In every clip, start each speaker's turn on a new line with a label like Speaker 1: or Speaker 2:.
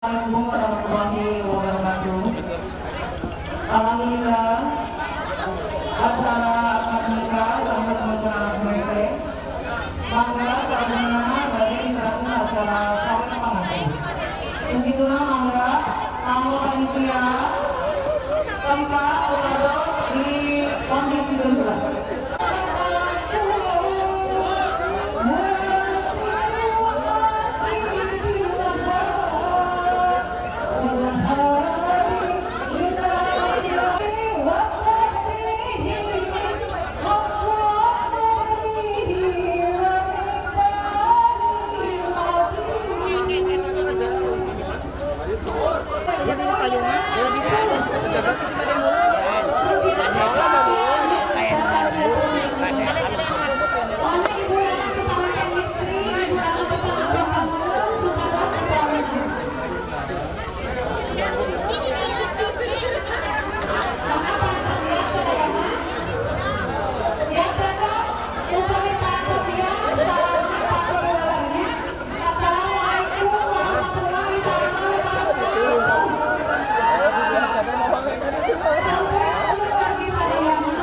Speaker 1: Assalamualaikum warahmatullahi wabarakatuh. Alhamdulillah, acara akad nikah sampun berjalan selesai. Mangga salajengna bade diteraskeun acara sawer panganten. Begitulah, mangga kanggo panitia tempat supados di kondisi heula.
Speaker 2: Jadi payungnya,
Speaker 1: Mana ibu yang kepanganten istri, ibu anu kepanganten bangun, supados dipayungan. Mangga parantos siap sadayana? Siap baca? Upami parantos siap, salamna pasti dilawarnya. Assalamualaikum warahmatullahi wabarakatuh. Sampurasun wargi sadayana.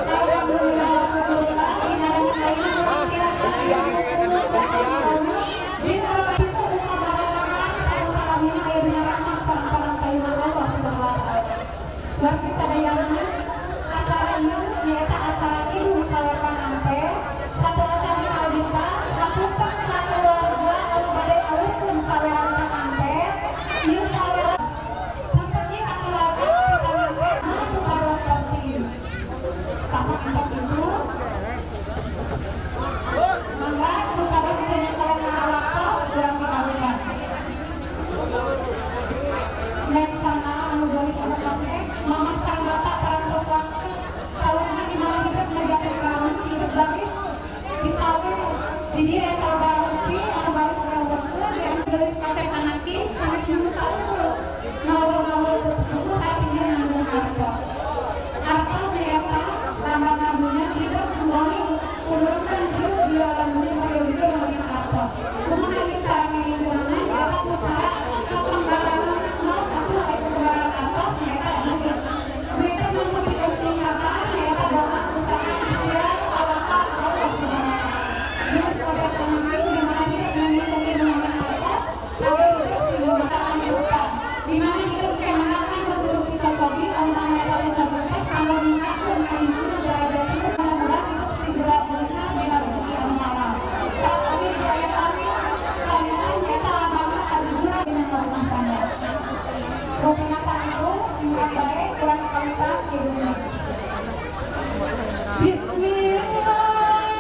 Speaker 1: Alhamdulillah wa syukurlah dina ayeuna urang tiasa dina itu upacara salamina aya dina rahmat sareng pangantayunan Allah Subhanahu wa Taala. Wargi sadayana, acara ieu nyaeta acara Idul Sawer Pangante. Satu acara kalbita hapunten ka keluarga anu bade awurkeun saweran pangante. Ieu saweran punten ieu ka keluarga pangante supados penting. Tah, itu mangga supados itu nyekolna waktos urang dikawinkan. Neksana anu geulis, anu kasep, mamah sareng bapak parantos langsung sawerna di mana hidup negatif kami hidup baris disawer di dieu aya sabaraha rupi anu baris urang werkeun yang geulis kasep anaki sanes nu saur ngawur-ngawur putu, tapi dia ngandung artos. Artos nyaeta lambang dunya hidup wangi urang kan hidup di alam dunya aya juga ngomongin artos. Kumaha ieu cara ngilingkunganna? Nyaeta ku cara kakembaran maut atuh aya kembaran artos nyaeta duit. Duit teh mun singkatan nyaeta doa, usaha, ikhtiar, tawakal Allah Subhanahu wa Taala. Geus kasep penting di mana hidup mungkin ngomongin artos, tapi hidup sing hutang di mana hidup kemenangan berguru cocobi tentang eta cocobi teh kanggo ningkatkeun kahidupan derajat hidup, mudah-mudahan hidup segera beunghar dina rezeki anu halal. Terus oge di aya kami kayaan nyaeta lambangna kajujuran dina rumah tangga. Rupina sakitu, singkat bae, kurang kawitan hidupnya. Bismillah kurang kawitan.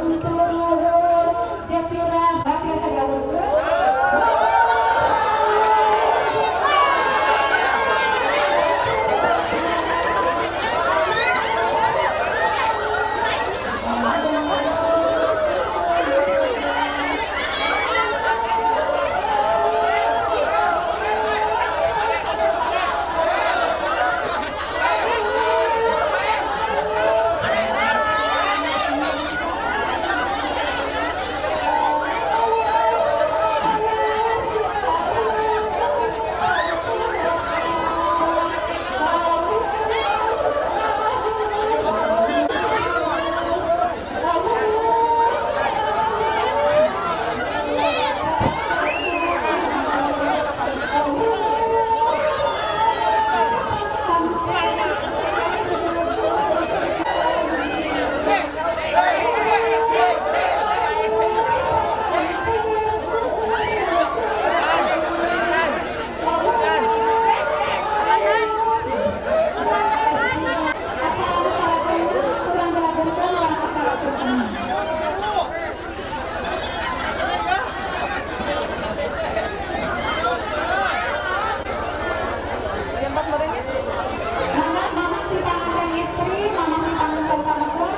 Speaker 1: Guntur Jatira biasa diawurkeun. Acara salajengna kurang dilajengkeun kana acara sukma. Mama, mama di tangan istri, mama di tangan perempuan.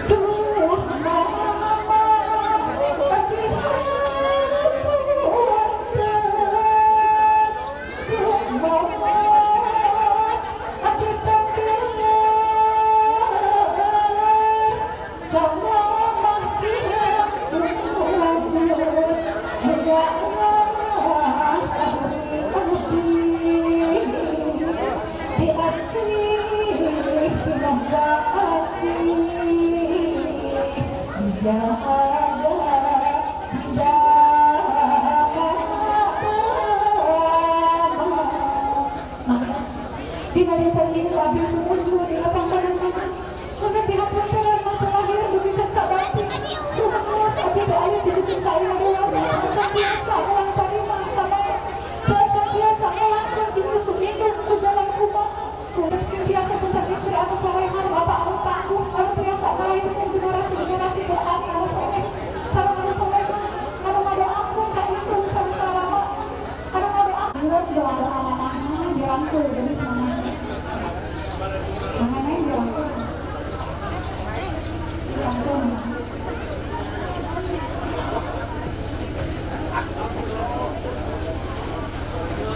Speaker 1: Duh, mama,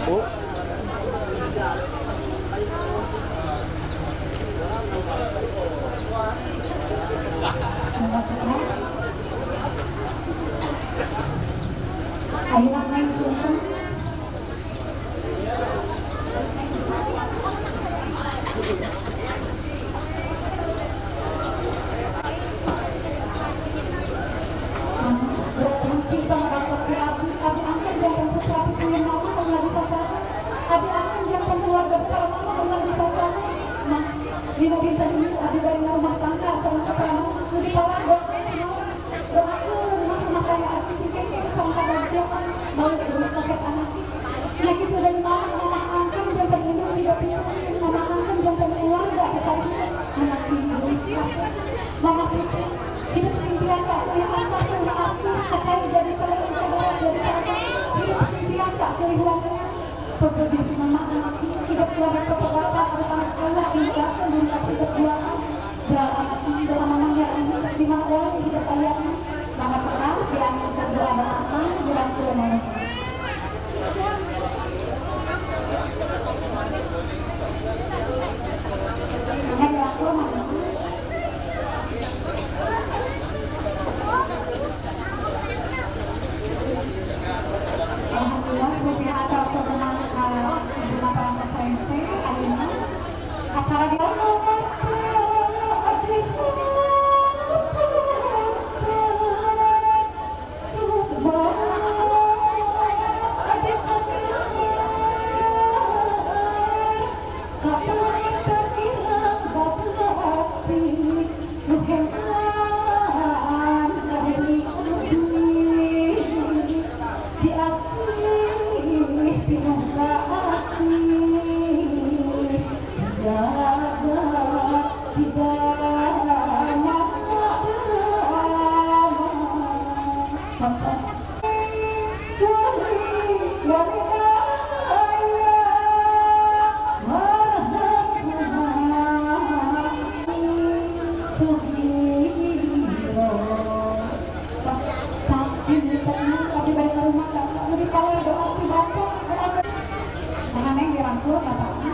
Speaker 2: Bu.
Speaker 1: Ayeuna main sungkem. Berhenti pangkat abi, abi angkat jangan putra putri mama ulah bisa sana. Abi angkat jangan keluarga besar mama ulah bisa sana. Nah, dina dinten ieu abi bari rumah tangga sareng keterangan nu dipawan doakeun rumah tangga abi si keke sareng kabagja mau terus kasep anak. Ya kitu dari mama, mama angkat jangan induk tidak pikirin, mama angkat jangan keluarga besar anak terus kasep. Mama putri hidup sentiasa silih asah silih asih kacau jadi salah jadi salah hidup sentiasa silih wangun pebebih mama anak hidup keluarga bapak bersama sekolah hingga hingga hidup dua berapa anak doa mama ya ini di mana orang hidup ayahnya mama senang diangkat doa doa dirangkul mama. Mama dirangkul mama. Alhamdulillah rupiah acara sopenang acara di Dipangku bapakna.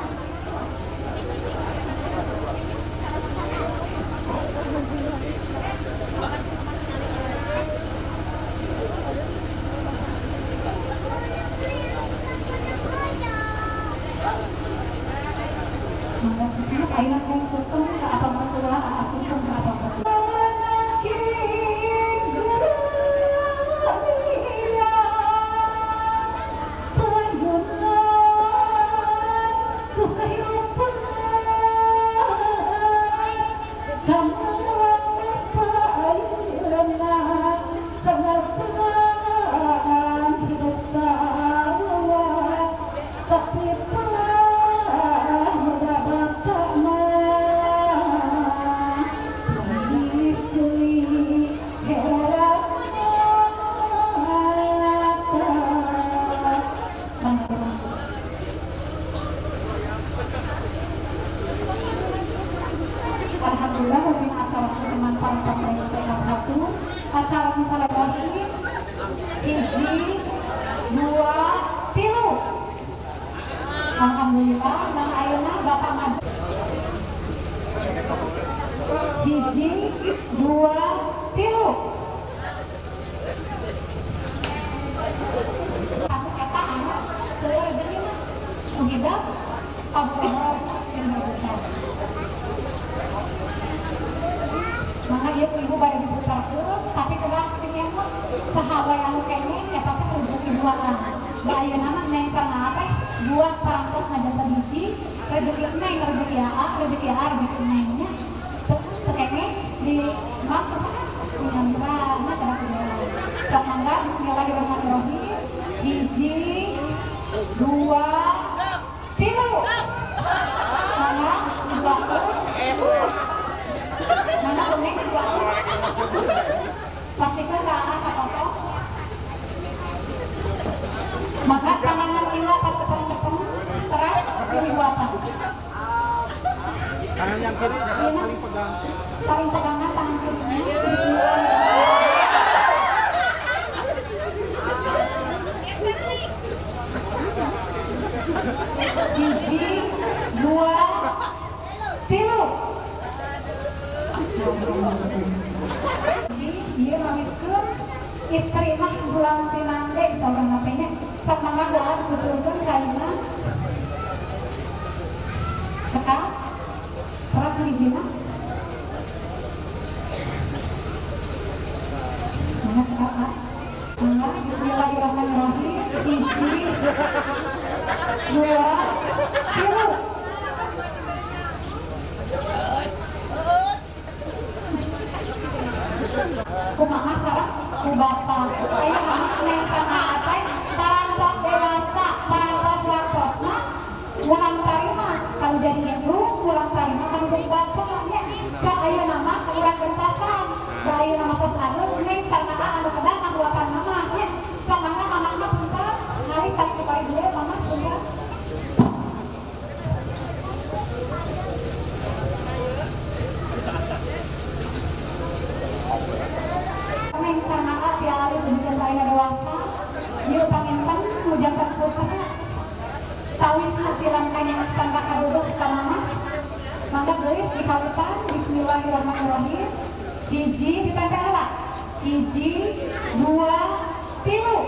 Speaker 1: Mangga sekian ayeuna teh sugeng ka apa mertua, sugeng ka apa mertua. Alhamdulillah mungkin acara susunan parantos selesai satu acara misalnya lagi hiji dua tilu. Alhamdulillah dan ayeuna bapak maju hiji dua tilu. Satu kata anak seueur rezeki mah hidap paburoh sing berbuka. Maka ieu ku ibu bade diputarkeun tapi kedah sing mah saha wae anu kenging eta teh rezeki duaan. Da ayeuna mah neng sana teh dua parantos ngajanten hiji rezeki neng rezeki aa rezeki aa rezeki neng nya. Teu kenging di mak saha nyambrana kada kudu. Sok mangga bismillahirrahmanirrahim. Hiji dua tilu. Mangga dua. Mana kuning dua. Pastikan ke arah sakoto. Maka tangan ila pacepeng-cepeng teras pilih buatan.
Speaker 2: Tangan yang kiri saling pegang.
Speaker 1: Saling pegangan tangan kirinya. Bismillah. Hiji, dua, tilu. Iya mamiskeun istri mah bulan tinangge saurang HP-nya sok mangga doa dikucurkeun caina. Cekap teras hijina. Mangga cekap ah. Mangga bismillahirrahmanirrahim. Hiji, dua, tilu. Kumaha sareng ku bapa. Aya mama neng sama teh parantos dewasa, parantos waktosna ulang tarima kalau jadi indung, ulang tarima kalau jadi bapa nya. Sok ayeuna mah urang gentasan. Da ayeuna mah tos ageung neng sama anu kedah ngangguapan mama nya. Sok mangga mama mah punten, hari sakitu bae dulu mama punten. Neng sama tiap hari demikian lainnya dewasa, ieu panginten mujantan putra tawisna tilangkanya tangga kaduduh ka mama. Mangga geulis dikawitan bismillahirrahmanirrahim. Hiji ditempel heula. Hiji, dua, tilu.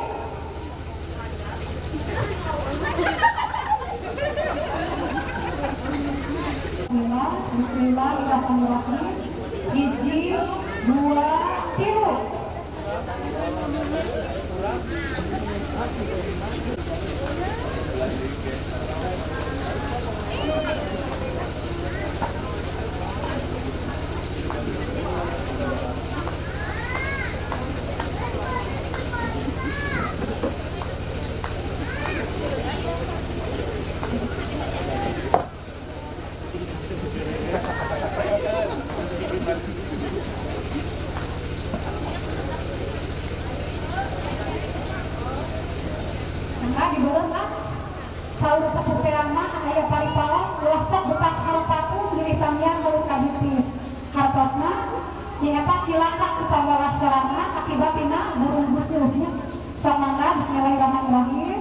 Speaker 1: Bismillah, bismillahirrahmanirrahim. Hiji, dua, tilu. Maka dibeureuh lah. Saur sepuh teh mah aya paripaos ulah sok betas harpatung bilih tamiang beureum ka bitis. Hartosna nyaeta cilaka ku panggawa sorangan akibat tina burung busuhnya. Sok mangga bismillahirrahmanirrahim.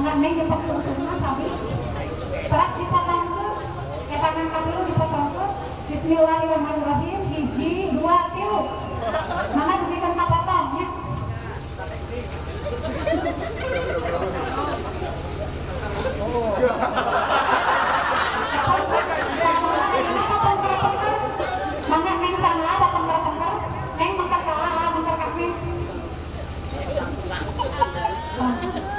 Speaker 1: Mangga Neng nyepok tungtungna sami. Teras dipotongkeun, eta tangan katilu dipotongkeun. Bismillahirrahmanirrahim. Hiji, dua, tilu. Mangga dugikeun ka potong nya. Mangga Neng sana patengker-tengker. Neng mangkat ka Aa, mangkat ka Neng.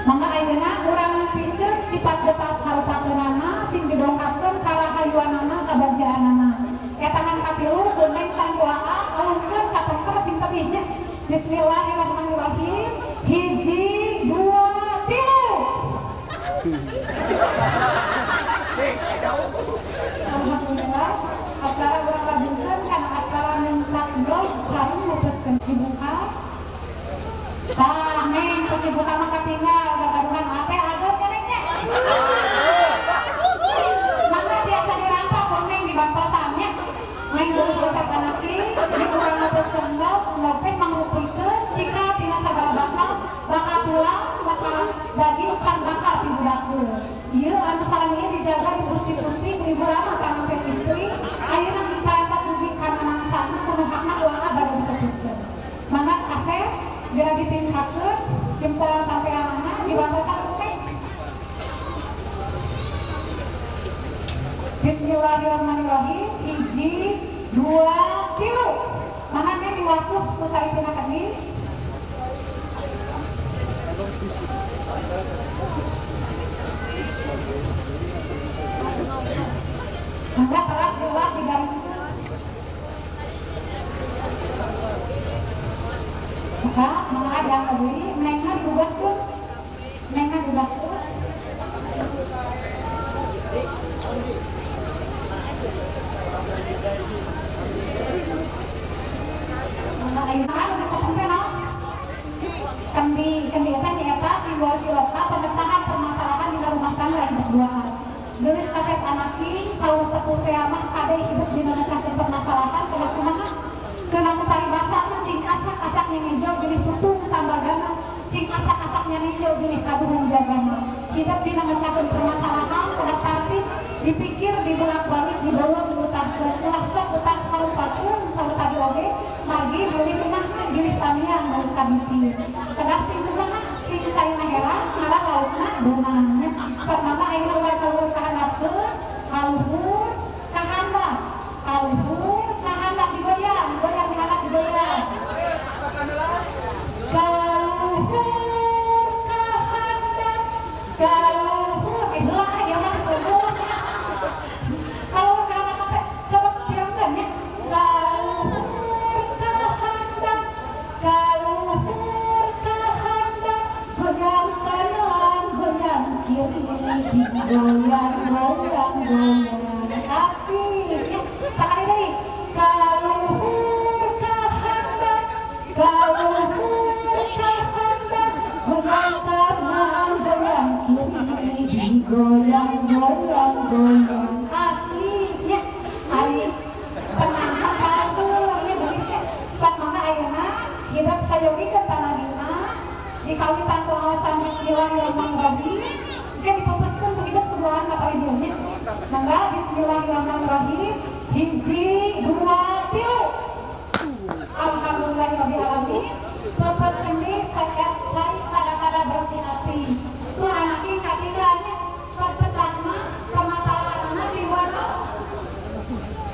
Speaker 1: Mangga ayeuna urang piceuk sifat getas harupakeunana sing didongkapkeun karahayuanana kabagjaanana. Eta tangan katilu ku Neng sareng ku Aa alungkeun ka pengker sing tebih nya. Bismillahirrahmanirrahim. Hiji, dua, tilu. Alhamdulillah, acara urang lajengkeun kana acara nincak endog sareng mupeskeun dibuka. Tah, Neng, tos dibuka mah katinggal gagaduhan ate ageng nya, Neng, nya. Mangga tiasa dirampak ku Neng dibantosan nya. Neng lulus resep anaki, di urang mupeskeun endog, endog teh mangrupikeun cikal tina sagala bakal, bakal tulang, bakal daging, sareng bakal pibudakeun. Ieu anu sareng ieu dijaga di pusti-pusti ku ibu rama ka istri, ayeuna parantos dugi kana mangsana kudu hakna uangna bade dipupuskeun. Mangga kasep geura ditincakeun jempol sampeanana dibantosan ku Neng. Bismillahirrahmanirrahim. Hiji, dua, tilu. Mangga Neng diwasuh ku cai tina kendi. Mangga teras diulah digaringkeun. Cekap, mangga diangkat deui, Nengna diubahkeun. Nengna diubahkeun. Mangga ayeuna anu disebut teh naon? Kendi, kendi eta nyaeta simbol siloka pemecahan permasalahan di rumah tangga yang berduaan. Geulis kasep anaki saur sepuh teh mah kade hidup dina mecahkeun permasalahan kumaha kumaha. Keuna nu paribasa mah sing asak-asak nyengejo bilih putung tambagana, sing asak-asak nyengejo bilih kaduhung jagana. Hidup dina mecahkeun permasalahan kudu tartib, dipikir dibolak-balik dibawa diutahkeun. Ulah sok utas harupakeun saur tadi oge margi meuli kumaha bilih tamiang meuli kabitis. Kedah sing kumaha sing caina herang ngarah laukna beunang nya. Sok mangga ayeuna urang kaluhur ka handapkeun, kaluhur ka handap, kaluhur ka handap digoyang, goyang di handap digoyang. Kaluhur ka handap, kaluhur heula ieu mah kaluhur. Kaluhur ka handap teh coba pirengkeun nya. Kaluhur ka handap, kaluhur ka handap, goyang kanan, goyang kiri, goyang goyang goyang. Asik ya. Sakali deui. Kaluhur ka handap, kaluhur ka handap, goyang kanan, goyang kiri, goyang goyang goyang. Asik ya. Ari penangkap kasur nya geus ya. Sok mangga ayeuna hidup sayogikeun panagina dikawitan ku ngaosan bismillahirrahmanirrahim. Engke dipupuskeun ku hidup kuduaan ka paridieu nya. Mangga bismillahirrahmanirrahim. Hiji, dua, tilu. Alhamdulillahirabbil alamin. Pupus kendi saket cai kada-kada bersih hati. Tuh anaki katinggalnya tos pecahna permasalahanna timbul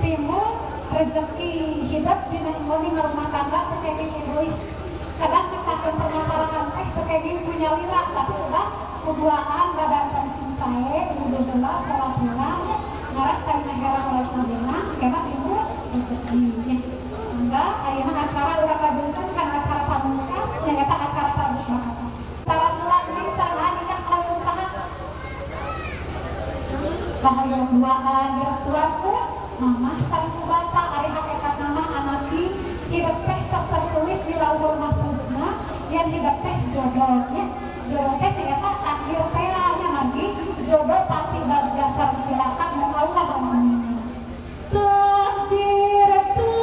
Speaker 1: timbul rezeki hidup dina ingoni rumah tangga teu kenging egois. Kadang mecahkeun permasalahan teh teu kenging punya lila tapi udah kuduaan badan sing sae wudu heula salat heula nya ngarah caina herang laukna beunang kena timbul rezeki nya. Mangga ayeuna acara urang lajengkeun kana acara pamungkas nyaeta acara tabuk mahkota. Tara heula Neng sareng nikah kawin saha? Kahoyong duaan direstuan ku mamah sareng ku bapa ari hakikatna mah anaki hidup teh tos tertulis di lauhul mahfuzna yen hidup teh jodoh nya. Jodoh teh nyaeta takdir teh nya margi jodoh pati bagja sareng cilaka mun Allah anu. Takdir teu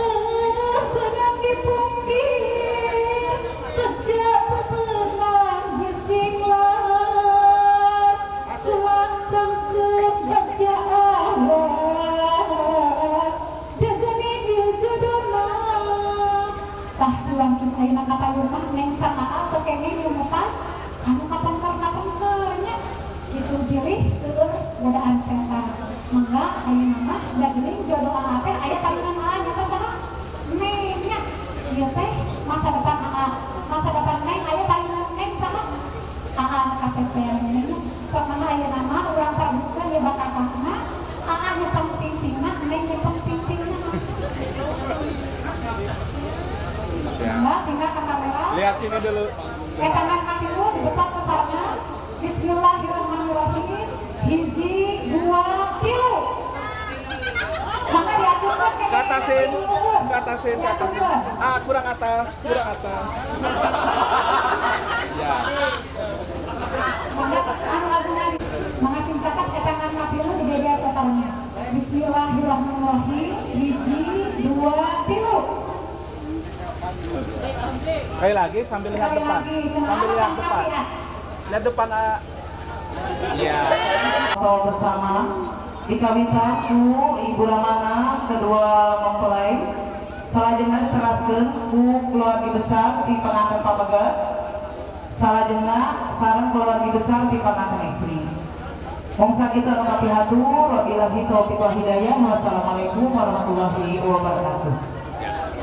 Speaker 1: meunang dipungkir, teja teu meunang disinglar. Tah, langkung ayeuna kapayun mah Neng sareng Aa teu kenging nyumutan anu kapengker-kapengker nya kitu, bilih seueur godaan setan. Mangga ayeuna mah da geuning jodoh Aa teh aya payunan Aa nyata saha? Neng nya. Ieu teh masa depan Aa, masa depan Neng aya payunan Neng saha? Aa kasep teh nya. Sok mangga ayeuna mah urang padukeun ieu bakakakna. Aa nyepeng pingpingna, Neng nyepeng pingpingna.
Speaker 2: Ya.
Speaker 1: Mangga tinggal ke kamera.
Speaker 2: Lihat sini dulu.
Speaker 1: Eh, tangan katilu dibetot sasarengan. Bismillahirrahmanirrahim. Hiji, dua, tilu. Maka diacungkeun ke
Speaker 2: Ke atasin, ke atasin, ke atasin. Ah, kurang atas, kurang atas. Ya.
Speaker 1: Mangga anu agungan. Mangga sing caket ke tangan katilu digegel sasarengan. Bismillahirrahmanirrahim. Hiji, dua, tilu.
Speaker 2: Sekali lagi sambil lihat
Speaker 1: Sekali
Speaker 2: depan.
Speaker 1: lagi.
Speaker 2: Sambil lihat depan.
Speaker 1: Ya.
Speaker 2: Lihat depan, ah. Ya.
Speaker 3: Atau bersama dikawinkan ku Ibu Ramana kedua mempelai, salajengna diteraskeun ku keluarga besar di pengantin pameget, salajengna sareng keluarga besar di pengantin istri. Mung sakitu anu kapihatur, wabillahi taufiq wal hidayah. Wassalamualaikum warahmatullahi wabarakatuh.